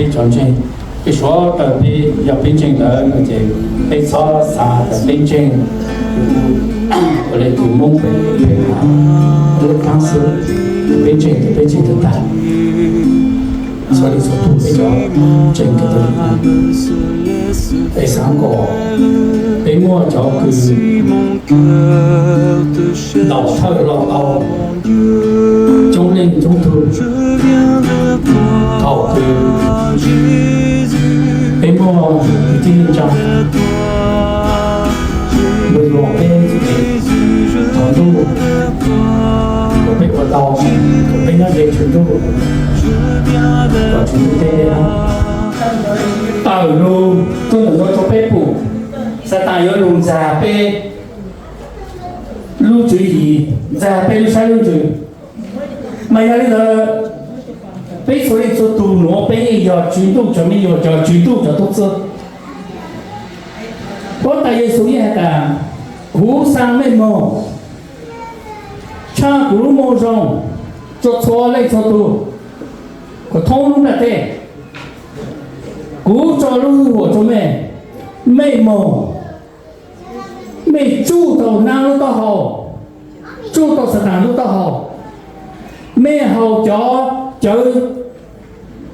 Peb cov ntseeg, peb suav daws peb yog peb ntseeg ntawd no ces peb txhob xav tias peb ntseeg ua le tus Hmoob pem peb lub plab xwb, peb ntseeg ces peb ntseeg tag tag. Xav li txhua tus peb cov ntseeg Kav Tos Liv, peb xav kom peb muaj cov kws ntaus thawj los tau coob leej coob tug, thaum kws peb muaj kwv tij neej tsa los peb thov ntuj kom peb ua tau, kom peb nyob ze Tswv Ntuj, kom Tswv Ntuj teb tawm lug tuaj ntawm no rau peb pum. Xatas yuav lug ntxag peb lub tswv yim, ntxag peb lub sab lub ntsws. Mas yog li ntawd, peb txhua leej txhua tug nuav peb yeej yog Tswv Ntuj cov me nyuam, cov Tswv Ntuj cov tub txib. Huab Tais Yexus yeej has tas, kuv xaa mej moog, tshaj kuv lub moo zoo rua txhua leej txhua tug kom thoob lub nplaj teb. Kuv tso lub hwj huam rua mej, mej moog, mej tsuj tau naab lub taub hau, tsuj tau Xatas lub taub hau, mej haus cov cawv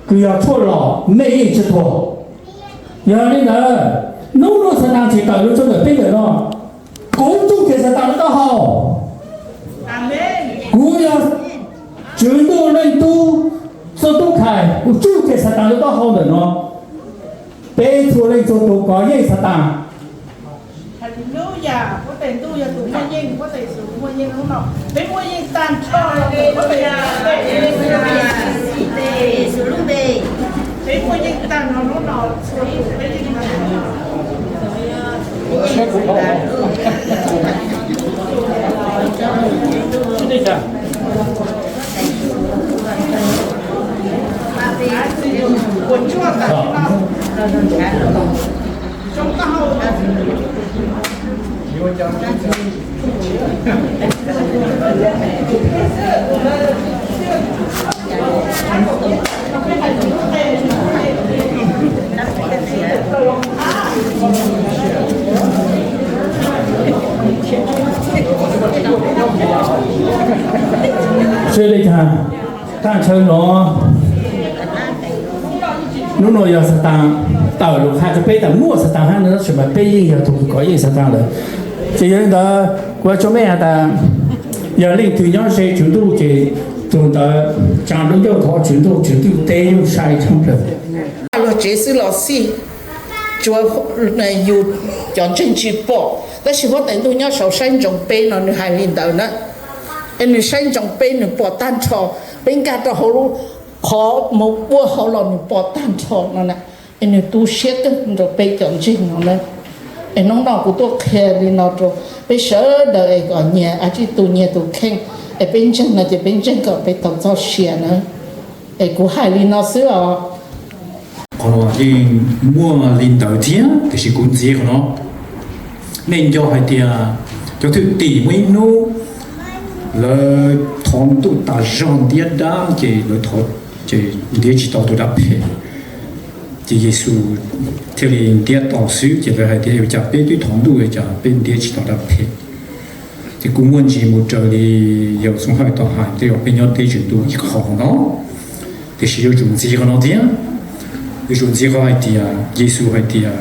kws yog tshuaj los mej yeej tsi tuag. Yog li ntawd, nub nua Xatas tsi tawm lug tsua ntawm peb ntawm no, kuv tsuj kiag Xatas lub taub hau. Kuv yog Tswv Ntuj leej tub, txuj tub khais, kuv tsuj kiag Xatas lub taub hau ntawm no. Peb txhua leej txhua tug kov yeej Xatas. Haleluya, Huab Tais Ntuj yog tus muaj yeej, Huab Tais Yexus muaj yeej lub no. Peb muaj yeej tag nrho, Huab Tais Yexus lub npe. Peb muaj yeej tag nrho lub no, txhua tus peb yeej tag nrho. Kuv tsuaj tag nrho. Sawv daws, taag nrho no, nub nua yog Xatas tawm lug has rua peb tas muaj Xatas hab no, tab sis mas peb yeej yog tug kov yeej Xatas lawm. Ces yog li ntawd kuv has rua mej has tas, yog leej twg nyob ze Tswv Ntuj ces tug ntawd tsaa lub ncauj thov Tswv Ntuj, Tswv Ntuj teb yeej sai tshaj plawg. Luag tsev xwb los xij, tsuav yus cov ntseeg tsi pom, tab sis Huab Tais Ntuj nyob saud saib ntsoov peb no, nws hais li ntawd na. Es nws saib ntsoov peb, nws pom tag nrho, peb nkag rau hauv lub qhov muag puab hauv los nws pom tag nrho no na. Es nws tu siab kawg rau peb cov ntseeg no na. Es hnub no kuv tuaj qhia li no rau peb sawv daws es kom nyias ua tsi tus nyias tus kheej, es peb ntseeg no ces peb ntseeg kom peb tau txoj sia na. Es kuv hais li no xwb os. Qhov no yeej muaj li ntawd thiab, tiam sis kuv ntxiv qhov no. Nej nco hais tias cov thwj tim muaj ib hnub lawv thov Ntuj tas zog ntiab dab ces lawv thov, ces ntiab tsis tau tus dab phem. Ces Yexus thiaj li ntiab tau xwb, ces lawv hais tias, ua cas peb twb thov Ntuj ua cas peb ntiab tsis tau dab phem? Ces kuv muaj ntsis mus raws li yawg Xoo Hawj tau hais, tej zaum peb nyob deb Tswv Ntuj ib qho no, tiam sis yuav tsum ntxiv qhov no thiab. Yuav tsum ntxiv qhov hais tias Yexus hais tias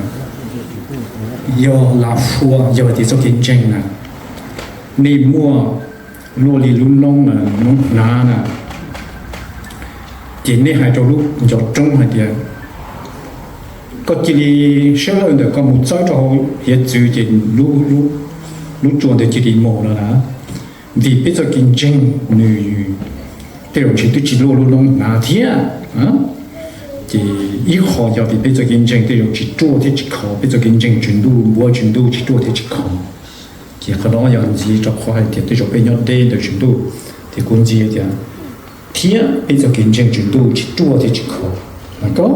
yog lav fua, yog hais tias txoj kev ntseeg na, nej muaj luaj li lub noob, noob hnav na, ces nej hais rau lub ncov roob hais tias, koj cia li sab lawj ntawm koj mus txawb rau hauv hiav txwv, ces lub, lub tsua ntawd cia li mus no na. Vim peb txoj kev ntseeg nws tej zaum ntshe twb tsis luaj lub noob hnav thiab. Ces ib qho yog vim peb txoj kev ntseeg tej zaum tsis ruaj thiab tsis khov, peb txoj kev ntseeg Tswv Ntuj, npuab Tswv Ntuj tsis ruaj thiab tsis khov. Ces qhov no yog ntxiv rau qhov hais tias tej zaum peb nyob deb ntawm Tswv Ntuj, ces kuv ntxiv tias thiab peb txoj kev ntseeg Tswv Ntuj tsis ruaj thiab tsis khov. Mas koj,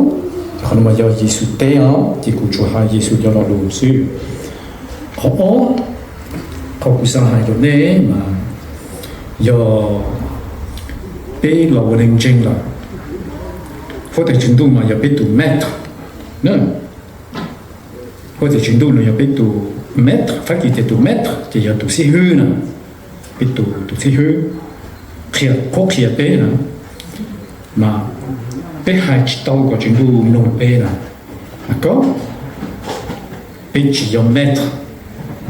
qhov no mas yog Yexus teb os, ces kuv tsuas hais Yexus cov lo lus xwb. Qhov ob, qhov kuv xav hais rau nej mas yog peb los ua neeg ntseeg lawm, Huab Tais Tswv Ntuj mas yog peb tus maître. Huab Tais Tswv Ntuj nws yog peb tus maître, Fab Kis tias tus maître ces yog tus xib hwb na, peb tus tus xib hwb qhia qhuab qhia peb na, mas peb hais tsis tau kom Tswv Ntuj mloog peb na. Mas ko peb tsis yog maître,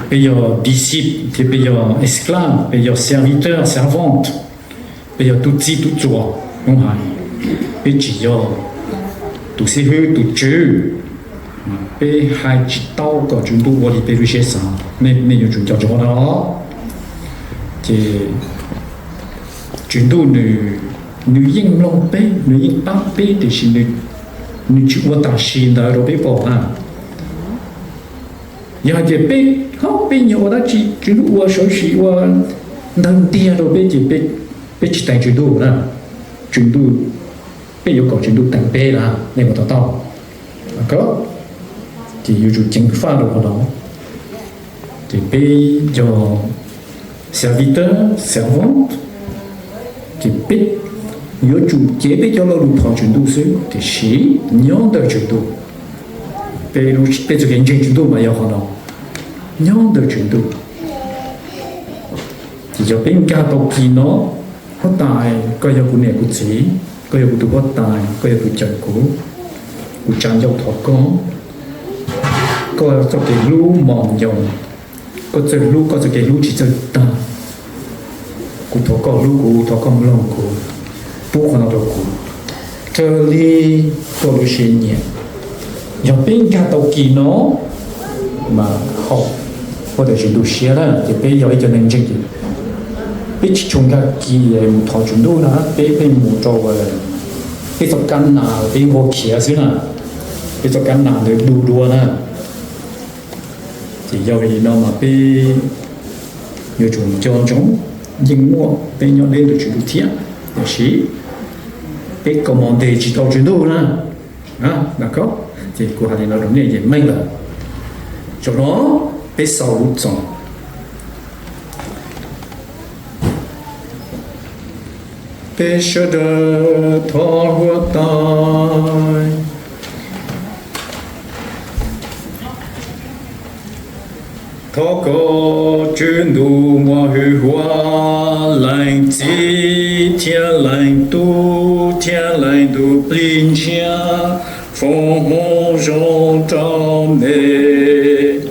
peb yog disciple thiab peb yog esclave, peb yog serviteur, servante, peb yog tub txib tub txuas. Hnub hais peb tsis yog tus xib hwb tus tswv, peb hais tsis tau kom Tswv Ntuj ua li peb lub siab xav. Nej yuav tsum nco ntsoov qhov no. Ces Tswv Ntuj nws, nws yeej mloog peb, nws yeej pab peb, tiam sis nws tsis ua tam sim ntawd rau peb pom na. Yog hais tias peb, ho peb nyiam ua dab tsi Tswv Ntuj ua sawv sim ua ntawg ntiag rau peb ces peb tsis teev Tswv Ntuj na. Tswv Ntuj, peb yuav kom Tswv Ntuj teev peb na, nej puas to taub? Ces yuav tsum ceev faj rau qhov no. Ces peb yog serviteur, servante, ces peb yuav tsum cev peb cov lo lus thov Tswv Ntuj xwb, tiam sis nyob ntawm Tswv Ntuj. Peb txoj kev ntseeg Tswv Ntuj mas yog qhov no, nyob ntawm Tswv Ntuj. Ces yog peb nkag tau kis no, huab tais, koj yog kuv niam kuv txiv, koj yog kuv tus huab tais, koj yog tus cawm kuv, kuv tsa ncauj thov koj, koj txoj kev hlub mos nyoos, koj txawj hlub, koj txoj kev hlub tsis txawj tag, kuv thov koj hlub kuv, thov koj mloog kuv, pub qhov no rau kuv raws li koj lub siab nyiam. Yog peb nkag tau kis no mas haum huab tais Tswv Ntuj siab na, ces peb yog ib co neeg ntseeg ces peb tsis tshua nkag kis mus thov Tswv Ntuj na, peb pheej mus rau peb txoj kab nas peb nquag khiav xwb na, peb txoj kab nas ntawd du dua na. Ces yog li no mas peb yuav tsum nco ntsoov, yeej muaj peb nyob deb ntawm Tswv Ntuj thiab, tiam sis peb kos mos ntes tsis tau Tswv Ntuj na. Ces kuv hais li no rau nej ces meej lawm. Zaum no peb xaus lub txoos. Peb sawv daws thov huab tais. Thov kom Tswv Ntuj muaj hwj huam, Leej Txiv thiab Leej Tub thiab Leej Ntuj Plig Ntshiab foom hmoov zoo rau nej.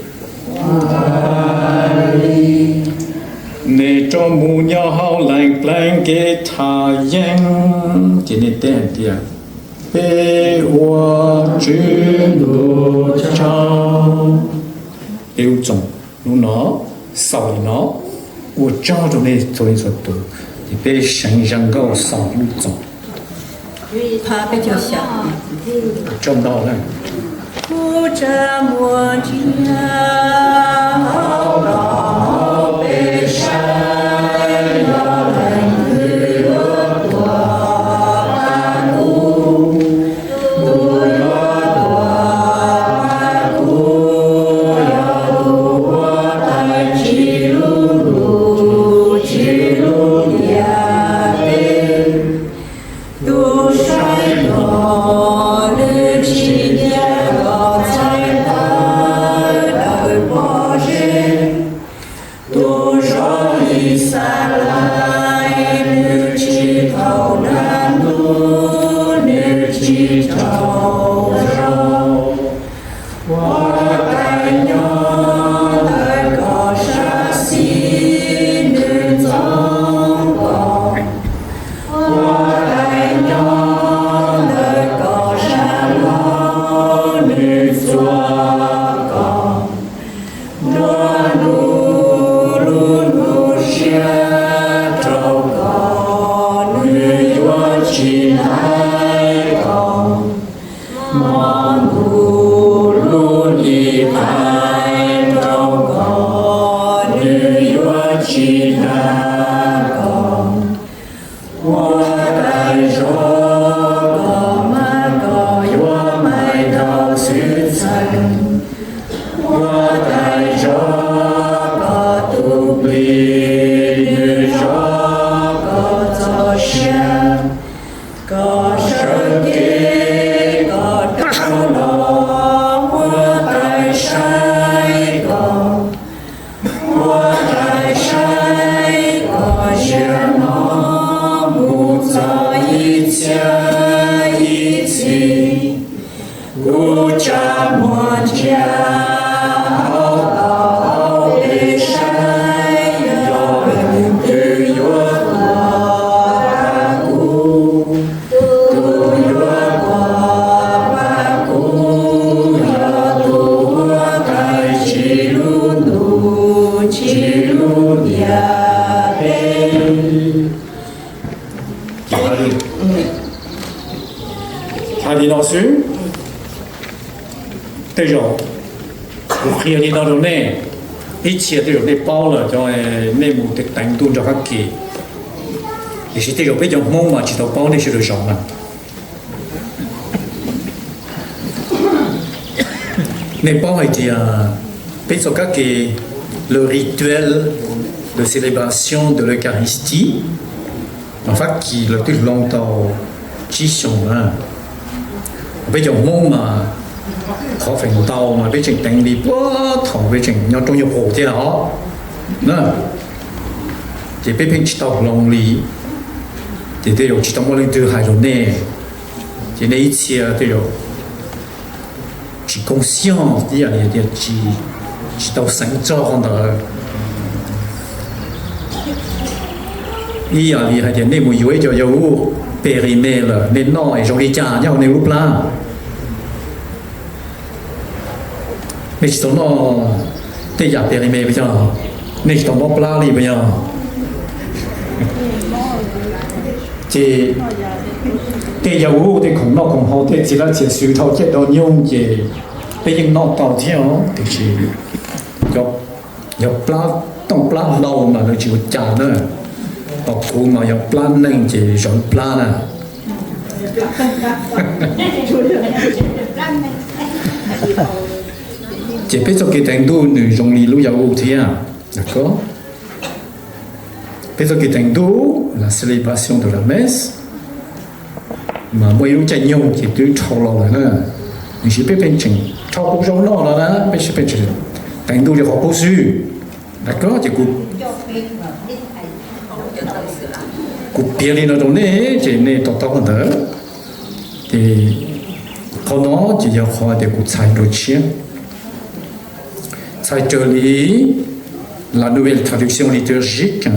Nej rov mus nyob hauv Leej Pleev kev tham yeeb. Ces nej teb hais tias, peb ua Tswv Ntuj tsaug. Peb lub txoos hnub no xaus li no. Ua tsaug rau nej txhua leej txhua tus, ces peb seev zaj nkauj xaus lub txoos. Tsaug ntau na. Kuv tsa muag ntsiag hauv los hauv peb saib, yog leej twg yuav tuaj pab kuv, tus yuav tuaj pab kuv yog tus huab tais tsis lub lus tsis lub ntiaj teb. Tus saib no nws tsis ntiab los txhais tawm daws pob zeb. Tus zov Yixalayees nws tsis thaum nag ntuj, nws tsis tsaug zog. Huab tais nyob ntawm koj sab xis nws ntxoov koj. Huab tais nyob ntawm koj sab laug nws txuag koj. Nruab hnub lub hwj siab rau koj, nws yuav tsis ntaiv koj. Hmo ntuj lub hli qhais rau koj, nws yuav tsis dag koj. Huab tais zov koj mas koj yuav maim nraug xwm txheej. Huab tais zov koj tus plig, nws zov koj txoj sia, koj sawv kev Kuv tsa muag ntsia hauv tau hauv peb saib, yog leej twg yuav tuaj kuv, tus yuav tuaj kuv, yog tus uas qaij tsis lub ntuj tsis lub ntiaj teb. Hais li no xwb, tej zaum kuv qhia li no rau nej, ib txhia tej zaum nej paub lawm, cov nej mus teev ntuj nrog Fab Kis, tiam sis tej zaum peb cov Hmoob mas tsis tau paub, nej sawv daws zov na. Nej paub hais tias peb txoj kab ke le rituel de célébration de l'Eucharistie mas Fab Kis lawv twb hloov tau tsib xyoos na. Peb cov Hmoob mas qhov feem ntau mas peb tseem teev li puag thaum peb tseem nyob roob nyuj qus thiab os na. Ces peb pheej tsis tau hloov li, ces tej zaum tsis tau muaj leej twg hais rau nej, ces nej ib txhia tej zaum tsis conscient ib yam li tias tsis, tsis tau xeev txog qhov ntawd. Ib yam li hais tias nej mus yuav ib co yau ub pes ris me lawm nej noj es zoo li cas nyob hauv nej lub plab? Nej tsis tau noj tej yam pes ris me puas yog? Nej tsis tau mob plab li puas yog? Ces tej yau ub, tej khoom noj khoom haus, tej txiv lab txiv xwm dhau caij dhau nyoog ces peb yeej noj tau thiab os, tiam sis yog plab tooj plab hlau mas lawv tsis ua cas na. Ho kuv mas yog plab neeg ces zawv plab na. Ces peb txoj kev teev ntuj nws zoo li lub yau ub thiab. Peb txoj kev teev ntuj, la célébration de la messe, mas muaj ib lub caij nyoog ces twb dhau los lawm na. Tiam sis peb pheej tseem dhau qub zaub noj no na, peb pheej tseem teev ntuj li qhov qub xwb. Ces kuv piav li no rau nej ces nej to taub qhov ntawd. Ces qhov no ces yog qhov tias kuv txhais rau tshiab, txhais raws li la nouvelle traduction liturgique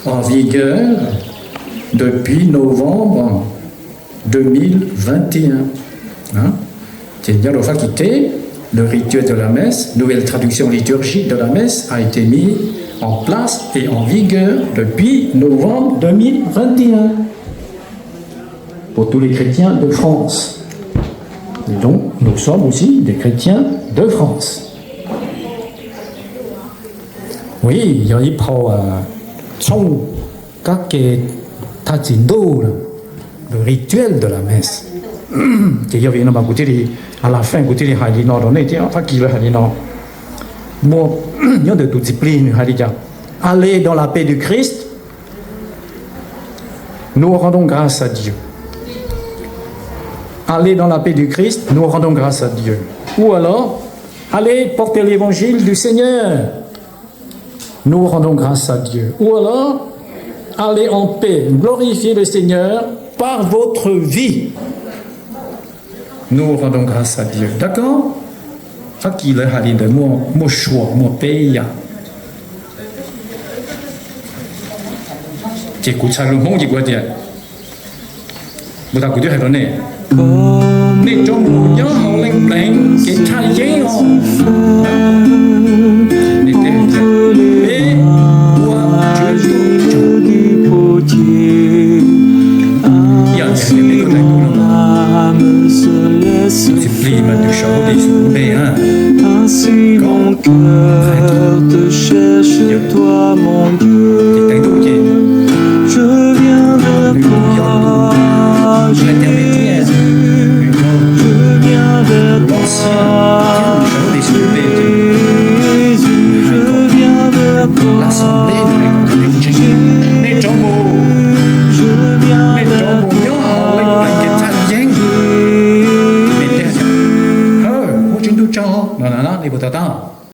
en vigueur depuis novembre deux mille vingt et un. Ces nyob rau Fab Kis teb, le rituel de la messe, nouvelle traduction liturgique de la messe, a été mis en place et en vigueur depuis novembre deux mille vingt et un pour tous les chrétiens de France. Et donc, nous sommes aussi des chrétiens de France. Ui, yog ib phau txhooj kab ke thaj txi ntuj, le rituel de la messe. Ces yog vim no mas kuv thiaj li, à la fin kuv thiaj li hais li no rau nej thiab, Fab Kis lawv hais li no, muaj, nyob ntawm tus txiv plig nws hais li cas: Allez dans la paix du Christ, nous rendons grâce à Dieu. Allez dans la paix du Christ, nous rendons grâce à Dieu. Ou alors, allez porter l'évangile du Seigneur, nous rendons grâce à Dieu. Ou alors, allez en paix, glorifiez le Seigneur par votre vie, nous rendons grâce à Dieu. D'accord? Fab Kis lawv hais li ntawd muaj, muaj suas muaj peb yam. Ces kuv txhais lus Hmoob ces kuv hais tias, mus tas kuv twb hais rau nej, nej rov mus nyob hauv Leej Pleev kev tshaj yeeb os. Nej teb tias, peb ua Tswv Ntuj tsaug. Ib yam li hais tias peb tuaj teev ntuj no, tus txiv plig mas nws sawv hauv Yexus lub npe na, koj hais tias, ces teev ntuj ces nws yog tus hais tias peb thiaj, nws yog tus los xia thiab nws sawv hauv Yexus lub npe ces nws hais kom la xaus nplej, nws hais kom cov neeg ntseeg, nej rov mus, nej rov mus nyob hauv Leej Pleev kev tshaj yeeb. Nej teb tias, hawm, ua Tswv Ntuj tsaug no na, nej puas to taub?